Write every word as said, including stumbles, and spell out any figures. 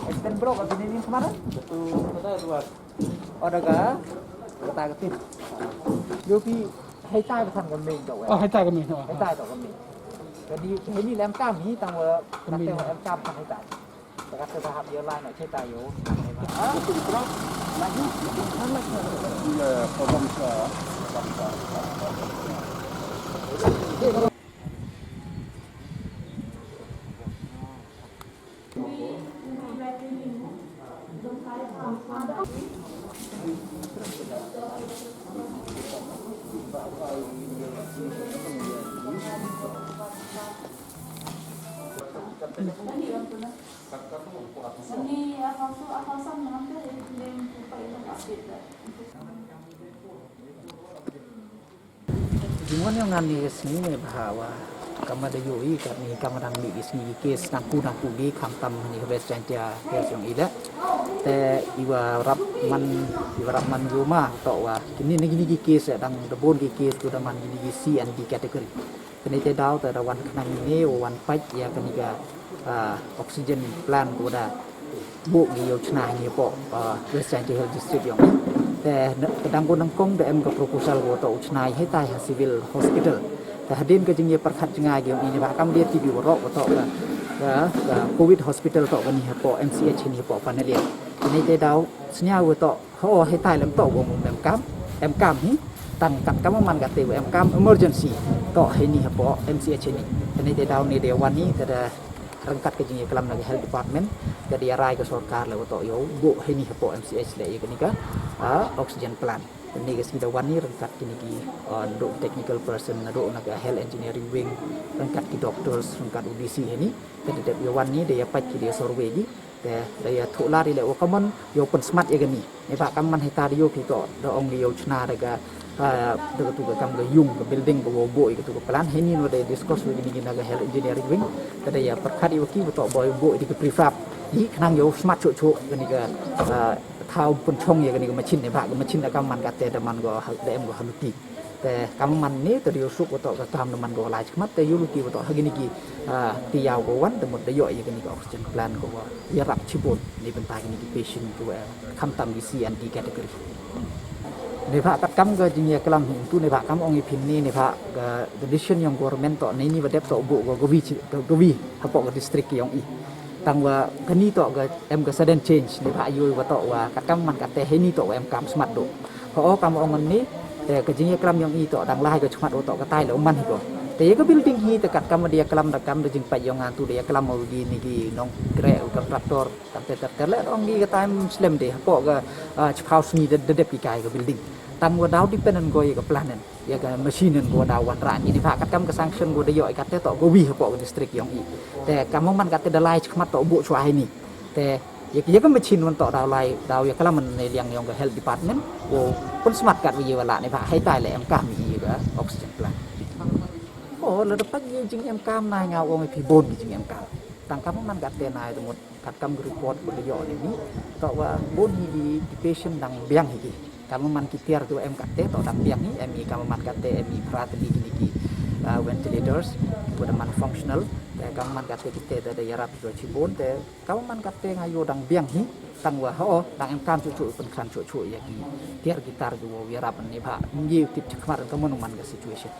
Extend block ka bini ni kemana? Satu, kata dua. Oh, da ka, kata ka tin. Yo phi, hei tai ka than ka main to, eh. Oh, hei tai ka main, oh. Hei tai to ka main. Ka di, hei ni lem kam hi, tang wa, ka main. Kate wa em kam than hei tai. Ka kate wa hap yo line, hei tai yo. Ah? Iya, iya, problem sa. Jingwan yong nga ni ka sngi neibhah wa kam wa da yoh i katni kam wa dang mih ki sngi ki case dang ku dang ku ki khamtam hani ka West Jaintia Hills yong i le. Te i wa rap man, i wa rap man yoh ma toh wa kini ni kini ki case dang da bun ki case ko da man kini ki C and D category. Kani te daw te da wan khnang ni, wan pait ya kani ka, ah, oxygen plant ko da booh ki yow chna ni hapoh, ah, West Jaintia Hills District yong. Te na, ka dang ko nangkong da em ka proposal ko toh u chna hei tai ha civil hospital. Te hadien ka jingya pyrkhat jngai ki yong i neibhah kam da tip i waroh ko toh ka, ka, ka covid hospital toh kani hapoh M C H ni hapoh Panaliar. Kani te daw sñiaw ko toh Ho, hei tai lem toh wa em kam, em kam hi, tang kat kam man kate wa em kam emergency, toh hei ni hapoh M C H ni. Kani te daw ni de wan ni, te da ryngkat ka jingya klam na ka health department, ka da ya rai ka sorkar le wa toh yow booh hei ni hapoh M C H le ya kani ka, ah, oxygen plant. Kani ka sngi da wan ni ryngkat kini ki, ah, nadooh technical person, nadooh na ka health engineering wing, ryngkat ki doctors, ryngkat u D C hei ni, ka da dep ya wan ni, da ya pait ki, da ya survey ki. Te da ya thoh lad i le wa kammon yow pynsmat ya kani. Neibhah kam man hei tai da yoh phi toh da ong ki yow chna da ka, ah, da ka tu ka kam ka yung ka building ka wow booh i ka tu ka plan. Hei ni no da ya discuss wa kini ki na ka health engineering wing. Te da ya pyrkhat i wa ki wa toh booh i booh i da ka prefab. I khnang yow smat chuh chuh kani ka, ah, thaw pynchong ya kani ka machine neibhah ka machine da kam man kate da man ko ha, da em ko ha luti. Te kam man ni te da yoh suk wa toh ka kam da man ko lai chakhmat te yoh luti wa toh ha kini ki, ah, tayaaw ko wan te mut da yoh ya kani ka oxygen plant ko wa yarap chibun ni bynta kini ki patient ko wa khamtam ki C and D category. Neibhah kat kam ka jingya klam hi tu neibhah kam ong i phin ni neibhah ka decision yong government toh ni ni wa dep toh booh ko ka wi chi, ka, ka wi hapoh ka district yong i. Tang wa kani toh ka em ka sudden change neibhah yoh wa toh wa kat kam man kate hei ni toh wa em kam smat dooh. Ho, kam ong ni, te ka jingya klam yong i toh dang lai ka chmat wa toh ka tai le u man hi ko. Te ya ka building hi te kat kam da ya klam da kam da jingpait yong nga tu da ya klam wa ki ni ki nongkreh u contractor, kam te ter ter le ong ki ka time slem de hapoh ka, ah, chiphaw sngi da, da dep ki kai ka building. Tang wa daw depend ko ya ka plan en, ya ka machine en ko daw wan rah ni neibhah kat kam ka sanction ko da yoh i kate toh ka wi hapoh ka district yong i. Te kam man kate da lai chakhmat toh booh chwa hei ni. Te ya, ya ka machine wan toh daw lai, daw ya klam ne liang yong ka health department, wow pynsmat kat wa ya wa lah neibhah hei tai le em kam i ya ka oxygen plant. Oh, lada pait ya jingem kam na nga ong i phi bun ki jingem kam. Tang kam man kate na i te mut kat kam ka report ko da yoh ni ni. Toh wa bun hi ki, ki patient dang biang hi ki. Kam man ki tiar ki wa em kate toh dang biang hi, em i kam man kate em i phra tylli kini ki, ah, ventilators, ko da man functional. Te kam man kate kite da, da yarap ko chibun te Kam man kate nga yoh dang biang hi, tang wa ho, dang em kam chuh chuh, pynkhan chuh chuh ya ki tiar ki tar ki wow yarap neibhah ym ye u tip chakhmat kam man ka situation.